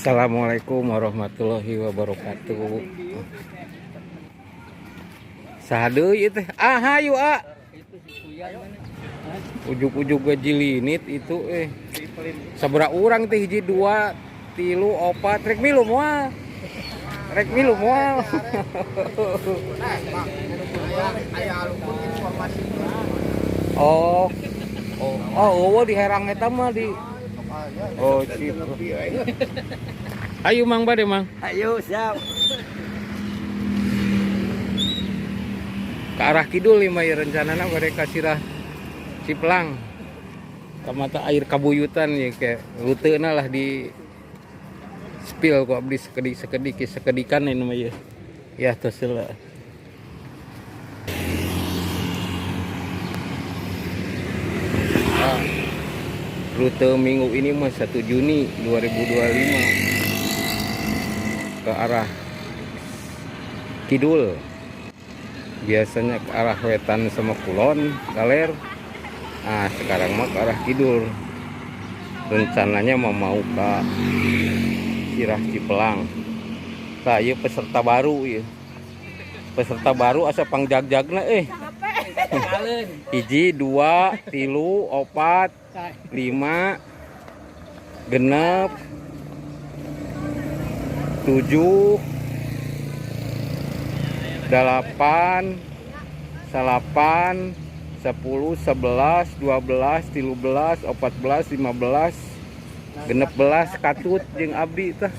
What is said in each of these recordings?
Assalamualaikum warahmatullahi wabarakatuh. Saha deui ieu teh? Ah, hayu ah. Ujug-ujug gaji linit itu eh. Sabaraha urang teh hiji 2 3 4 rek milu moal. Rek milu moal. Oh. Oh, oh, eueuh di herang eta mah di. Oh, sip. Ayo Mang bade Mang. Ayo siap. Ke arah kidul lima ya rencanana bade ka Sirah Cipelang. Ka mata air kabuyutan ya kayak rutena lah di spill kok abdi sekedik-sekedik sekedikan ini mah ya. Ya tos lah. Ah, rute minggu ini mah 1 Juni 2025 ke arah kidul, biasanya ke arah wetan sama kulon kaler. Nah sekarang mah ke arah kidul, rencananya mau ke Sirah Cipelang. Nah, ieu peserta baru ya, peserta baru asa pangjagjagna eh. Hiji, 2, 3, 4, 5, 6, 7, 8, 9, 10, 11, 12, 13, 14, 15, 16 katut jeung abdi tah.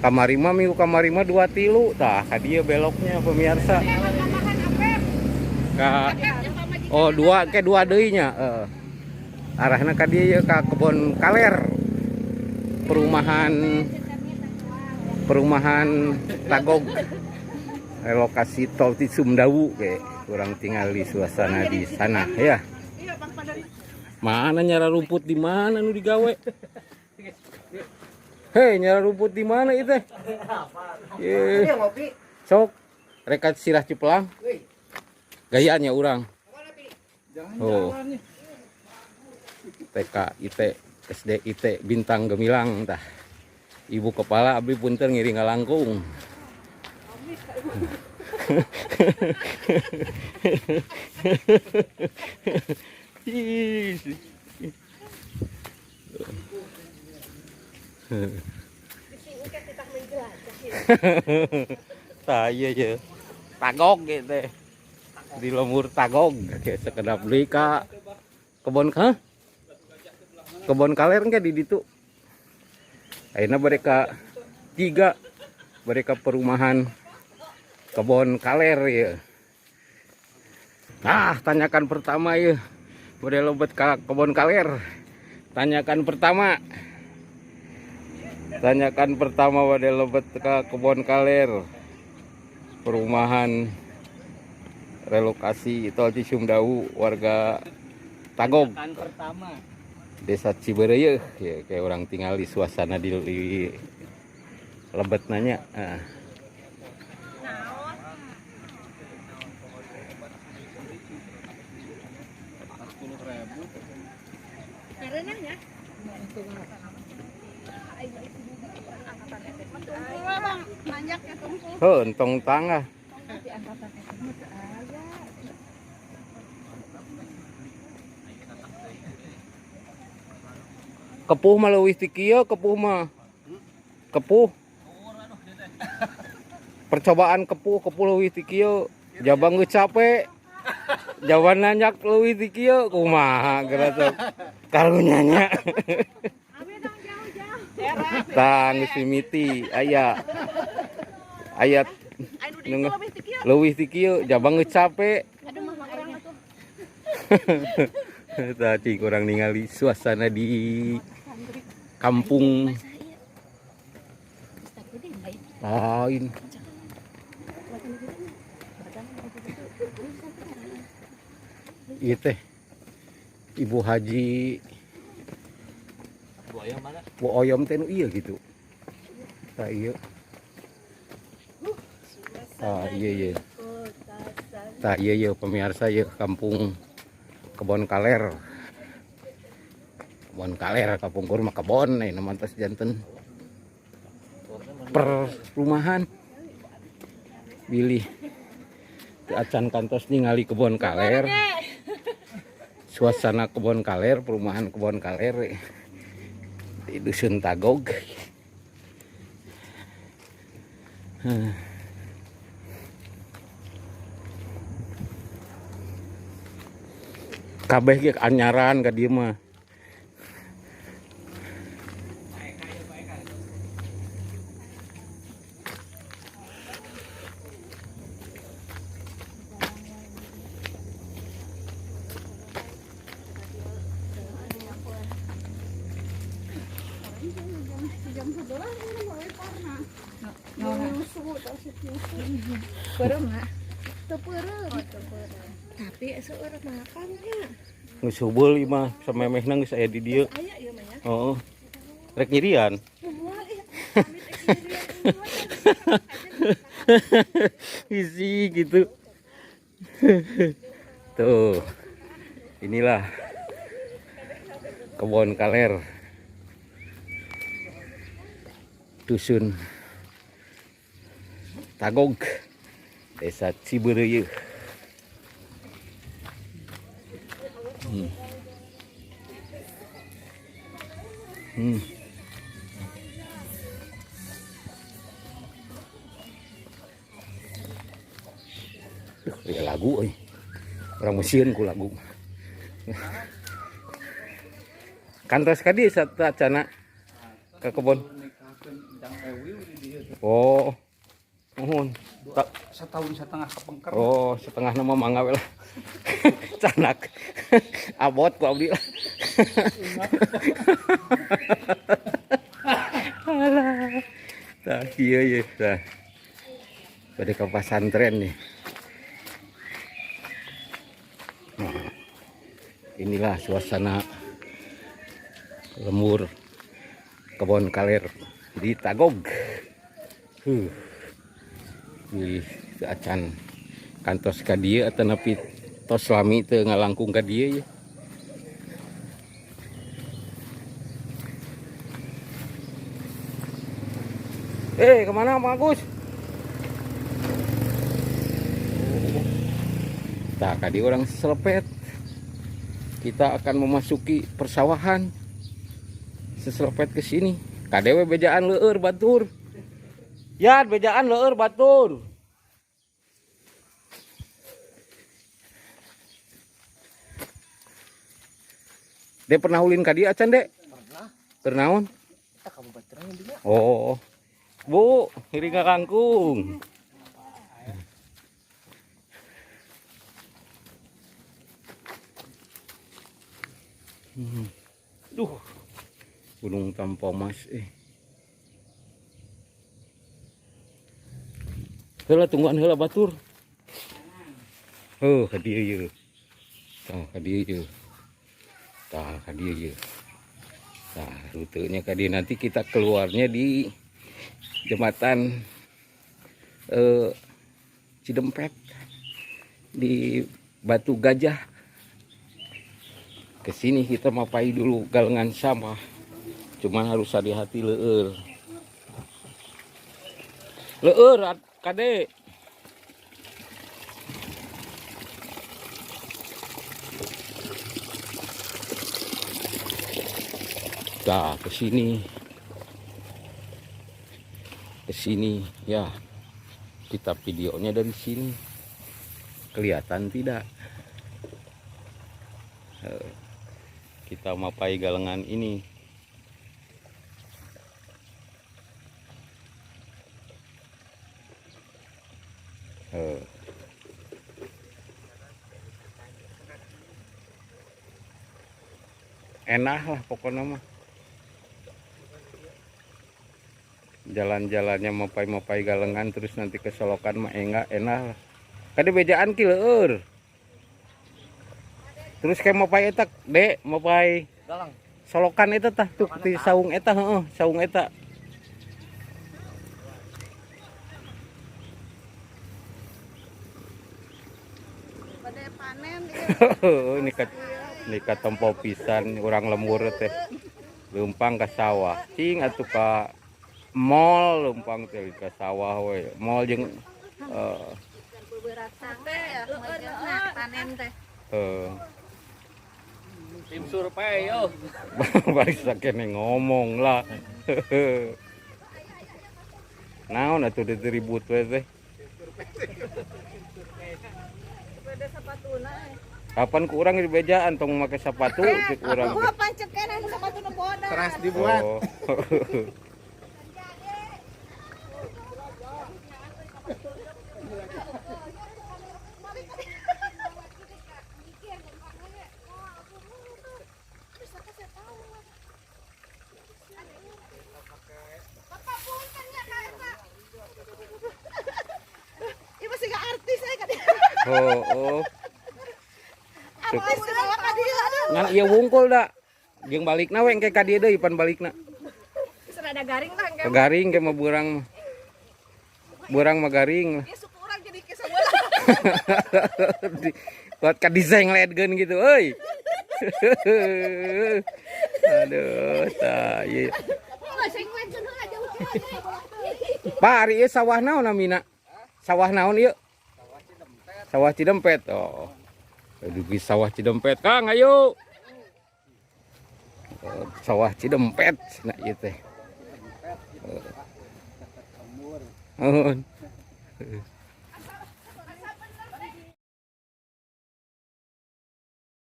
Kamari mah minggu kamari mah 2 3 tah ka dieu beloknya pemirsa. Ka oh 2 ke 2 deui nya heeh. Arahna ka dieu ye ka Kebon Kaler. Perumahan Tagog. Relokasi tol Cisumdawu ke kurang tinggal di suasana di sana ya. Mana nyara rumput di mana nu digawe? Hei, nyara rumput di mana itu? Ye. Sok rekat Sirah Cipelang. Gayanya urang. Oh. TK IT SD IT Bintang Gemilang tah. Ibu kepala abdi punten ngiring ngalangkung. Tah iya ya. Tagog gitu. Di lembur Tagog kayak sekedap deui ka kebon ka? Kebon kaler engke di ditu. Ayeuna bade ka 3 bade ka perumahan Kebon Kaler ya. Nah, tanyakan pertama ya. Bade lebet ka Kebon Kaler. Tanyakan pertama. Tanyakan pertama bade lebet ka Kebon Kaler. Perumahan relokasi tol Cisumdawu warga Tagog. Pertama. Desa Cibereyeuh ya, kayak orang tinggal di suasana di lebet nanya. Ah. Heuh, entong tangga. Kepuh mah leuwih ti kieu, kepuh mah. Kepuh. Percobaan kepuh, kepuh leuwih ti kieu. Jabang geus capek. Jawaban nanyak leuwih ti kieu kumaha geura sok. Karunya nya. Tah geus mimiti aya. Aya leuwih ti kieu, jabang geus capek. Tah cing kurang ningali suasana di kampung lain. Ieu teh Ibu Haji Bu Oyom mana? Bu Oyom teh nu ieu gitu. Tah ieu. Tah ieu ieu. Tah ieu ieu pemirsa ieu kampung Kebon Kaler. Kebon Kaler kapungkur mah kebon ieu mah tos janten. Perumahan. Bilih teu acan kantos ningali Kebon Kaler. Suasana Kebon Kaler, perumahan Kebon Kaler di Dusun Tagog. Kabeh ge anyaran ka dieu mah. Jam 11 ini mulai karena nyusu Peureum mah. Teu peureum. Tapi seueur makan nya. Geus hubul ieu mah samemehna geus aya di dieu. Aya ieu mah nya. Heeh. Rek nyirian. Moal ieu. Isi gitu. Tuh. Inilah Kebon Kaler. Dusun Tagog, Desa Cibeureuyeut. Duh, ya lagu euy. Urang mesieun ku lagu. Kantos ka dieu satacana ka kebon. Oh. Nuhun. Setahun setengah kepengker. Oh, setengah nama mangga we lah. Canak. Abot ku abdi lah. Alah. Tah kieu ye tah. Bade ka pasantren nih. Nah, inilah suasana lembur Kebon Kaler di Tagog. Wih, teu acan kantos ka dieu atanapi tos lami teu ngalangkung ka dieu ye. Kemana Pak Agus? Tah, ka dieu orang selepet. Kita akan memasuki persawahan. Seselepet ke sini. Kadewe bejaan leueur batur. Yan bejaan leueur batur. Dek pernah ulin ka dieu acan, Dek? Pernah. Pernah. Kita kamu baterainya dia. Oh. Bu, ngiring kangkung. Duh. Gunung Tampomas eh. Heula tungguan heula batur. Heuh, ka dieu ieu. Tah ka dieu ieu. Tah ka dieu ieu. Tah rutenya ka dieu, nanti kita keluarnya di jembatan Cidempet di Batu Gajah. Kesini kita mapai dulu galengan sampah. Cuman harus hati-hati leueur. Leueur kade. Nah, ke sini. Ke sini ya. Kita videonya dari sini. Kelihatan tidak? Kita mapai galengan ini. Enak lah pokoknya mah. Jalan-jalannya mapai-mapai galengan terus nanti ke Solokan mah enggak enak lah. Kade bejaan ki leueur. Terus kayak mapai eta, Dek, mapai Galang. Solokan eta tah tuh di saung eta heeh, saung eta. Pada panen ieu. Ini ka tempo pisan urang lembur teh. Leumpang ka sawah. Cing atuh ka Mall leumpang teh ka sawah we. Mall jeung Panen teh. Tim survei yo. Balik kene ngomong lah. Naon atuh ribut we teh. Beda sepatuna. Kapan ku urang di bejaan tong make sepatu cek urang. Gua panceken anu sepatu nu bodas. Keras dibuat. Oh. Bapak punten nya ka eta. Ieu masih gak artis aya ka dieu. Oh, oh. Artis dibawa ka dieu aduh. Ngan ieu wungkul da. Jeung balikna we engke ka dieu deui pan balikna. Geus rada garing lah engke. Garing ke mah beurang mah. Beurang mah garing lah. Ieu suku urang jadi kisah bola. Buat ka disengletkeun gitu euy. Aduh, tah ieu. Pak, ari ieu sawah naon namina? Sawah naon ieu? Sawah Cidempet. Oh. Aduh, sawah Cidempet, Kang, ayo. Oh, sawah Cidempet cenah ieu teh. Oh.